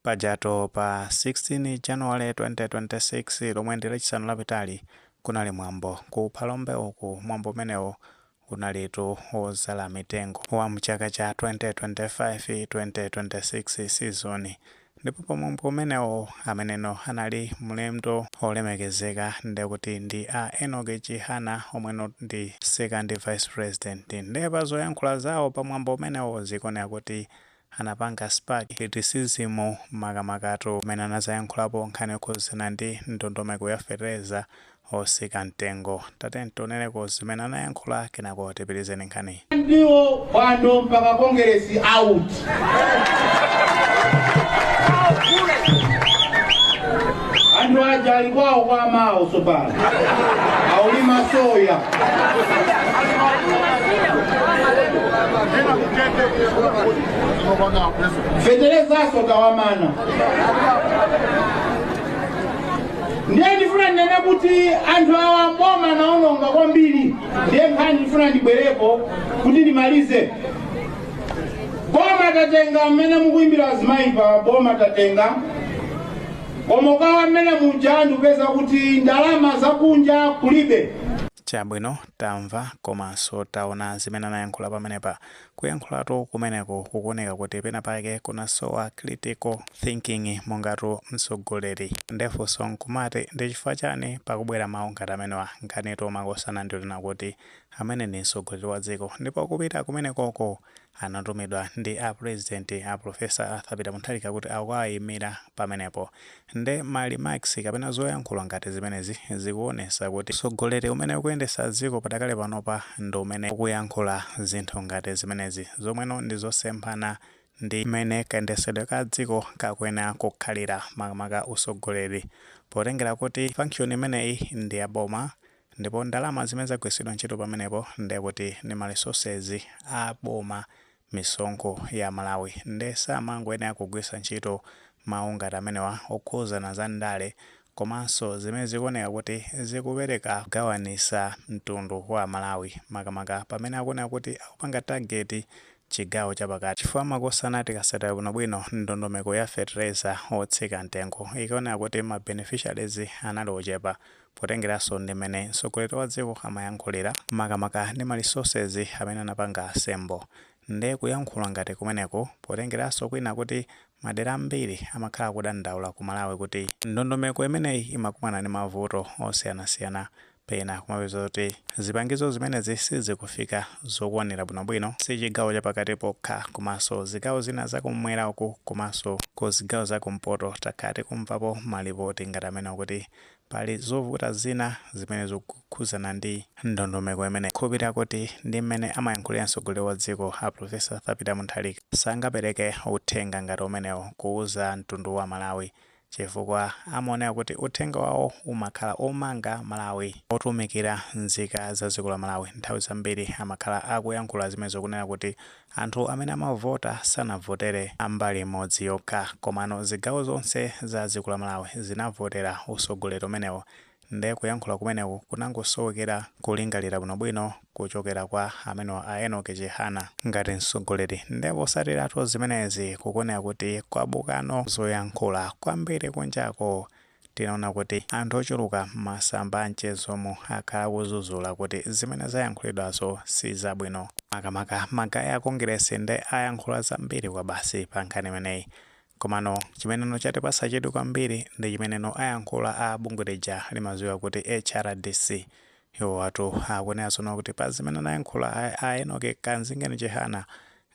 Pajatu pa 16 January 2026, lomwe ndi Lachisanu lapitali, kunali mwambo ku Phalombe uku. Mwambo umenewo unalitu wozala mitengo wa mchaka cha 2025-2026 season, ndipo pa mwambo umenewo ameneno anali mlendo olemekezeka ndekuti ndi a Enoch Chihana, omweno ndi second vice president. Ndiye pa zoyankhula zawo pa mwambo umenewo zikuoneka kuti anapanga spark criticism, makamakatu amene anazayankhulapo nkhani yokhuzana ndi ndondomeko ya fetereza osika mtengo. Tate tionereko zimene anayankhula, kenako tipitizeni nkhani. Ndiwo pano mpaka Congress out. Anthu aja ali kwawo kwa amawo, sopano aulima soya. Feterezaso tawamana. Ndiye ndifuna ndinene kuti anthu awa mboma naononga kwambiri. Ndiye nkhani ndifuna ndibwerepo kuti ndimalize. Boma tatenga, mmene mukuimbira azimayi pa boma tatenga, koma ukawa mmene muja ndikupeza kuti ndalama zakunja kulibe. Chabwino, tamva komanso taona zimene anayankhula pamenepa. Kuyankhulatu kumeneko kukuoneka kuti pena pake kunasowa critical thinking mongatu mtsogoleri. Ndefunso nkumati, ndi chifukwa chani pakubwera mawu ngati amenewa? Nkhanitu, makosana, ndionena kuti amene ndi mtsogoleri wa dziko, ndipo kupita kumenekoko anatumidwa ndi a president, a Professor Arthur Peter Mutharika, kuti akawayimira pamenepo. Nde ma remarks kapena zoyankhula ngati zimenezi zikuonesa kuti mtsogoleri umene ukuyendesa dziko padakale panopa ndi umene ukuyankhula zinthu ngati zimenezi, zomweno ndi zosemphana ndi mmene kayendesedwe ka dziko kakuyenera kukhalira, makamaka usogoleri, potengera kuti function imeneyi ndi ya boma, ndipo ndalama zimene zagwiritsidwa ntchito pamenepo ndekuti ndi ma resources a boma, misonkho ya Malawi. Nde samangoyenera kugwiritsa ntchito mawu ngati amenewa okhuzana za ndale, komanso zimene zikuoneka kuti zikupereka kugawanisa mtundu wa Malawi, makamaka pamene akuoneka kuti akupanga target chigawo chapakati. Chifukwa, makosana, tikasatira bwinobwino ndondomeko ya fertilizer otsika mtengo, ikuoneka kuti ma beneficiaries anali ochepa, potengeranso ndi mmene mtsogoleri wa dziko amayankhulira, makamaka ndi ma resources amene anapanga assemble. Nde kuyankhula ngati kumeneko, potengeranso kwina kuti madera ambiri amakhala kudandaula ku Malawi kuti ndondomeko imeneyi imakumana ndi mavuto osiyanasiyana, pena kumapeza kuti zipangizo zimenezi sizikufika zokwanira bwinobwino, si chigawo chapakati pokha, komanso zigawo zina zakumwera uku komanso ku zigawo zakumpoto, takhala tikumvapo malipoti ngati amene kuti pali zovuta zina zimene zikukhuzana ndi ndondomeko imene. Khulupirira kuti ndi mmene amayankhulira mtsogoleri wa dziko, a Professor Arthur Peter Mutharika, sangapereke uthenga ngati umenewo kuuza mtundu wa Malawi, chifukwa amaoneka kuti uthenga wawo umakhala omanga Malawi, otumikira nzika za dziko la Malawi. Nthawi zambiri amakhala akuyankhula zimene zokunena kuti anthu amene amavota sanavotere ambali imodzi yokha, komano zigawo zonse za dziko la Malawi zinavotera usogoleri umenewo. Nde kuyankhula kumeneku kunangosowekera kulingalira bwinobwino kuchokera kwa amenewa a Enoch Chihana ngati mtsogoleri. Nde posatiratu zimenezi, kukuoneka kuti kwabukano zoyankhula kwambiri kunjako. Tinaona kuti anthu ochuluka m'masamba a mchezomo akhala akuzuzula kuti zimene zayankhulidwazo si zabwino, makamaka ma guys a Congress nde ayankhula zambiri kwa basi pa nkhani imeneyi. Komano chimeneno chatipasa chidwi kwambiri ndi chimeneno ayankhula a bungwe lija limadziwika kuti HRDC. Iwo watu akunena zono kuti pa zimene anayankhula a Enoch Kanzingeni Chihana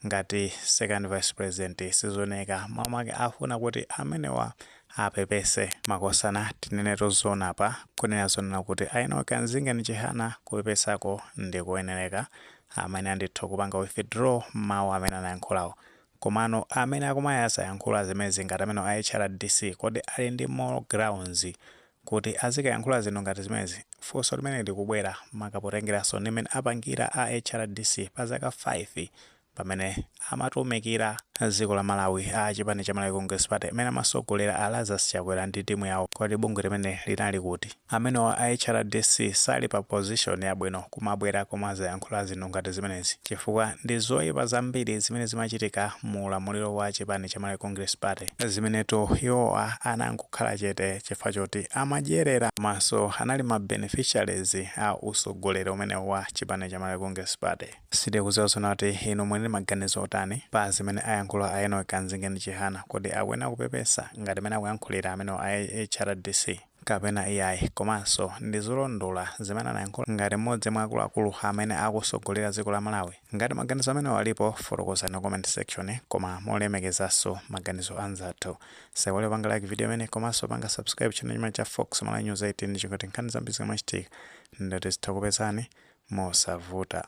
ngati second vice president sizoneka, mawu make afuna kuti amenewa apepese. Makosana, tinenetu zoona pa kunena zonena kuti a Enoch Kanzingeni Chihana kupepesako ndi kuyenereka, amene andithu kupanga withdraw mawu amene anayankhulawo. Komano amene akumayasayankhula zimenezi ngati amene a HRDC, kodi ali ndi moral grounds kuti azikayankhula zinthu ngati zimenezi? Funso limene likubwera, makapotengeranso ndi mmene apangira a HRDC pa zaka 5. Pamene amatumikira dziko la Malawi a chipani cha Malawi Congress Party, amene amasogolera a Lazarus Chakwera ndi timu yawo, kodi bungwe limene linali kuti? Amenewa a HRDC sali pa position yabwino kumabwera kumazayankhula zinthu ngati zimenezi, chifukwa ndi zoyipa zambiri zimene zimachitika mu ulamuliro wa chipani cha Malawi Congress Party, zimeneto iwowa anangokhala chete chifukwa choti amadyerera, komanso anali ma beneficiaries a usogoleri umene wa chipani cha Malawi Congress Party. Sitikudziwa kuti inu mwini maganizo otani pa zimene ayankhula a Enoch Kamzingeni Chihana. Kodi akuyenera kupepesa ngati mene akuyankhulira amene a HRDC kapena iyayi? Komanso ndi zolondola zimene anayankhula ngati mmodzi mwa akuluakulu amene akusogolera dziko la Malawi? Ngati maganizo amenewo alipo, fotokozani comment section, koma molemekezanso maganizo anzathu. Saiwale panga like video imene, komanso panga subscribe channel chimene cha Fox Malawi News 18, chikuti nkhani zambiri zikamachitika ndati zitha kupezani mosavuta.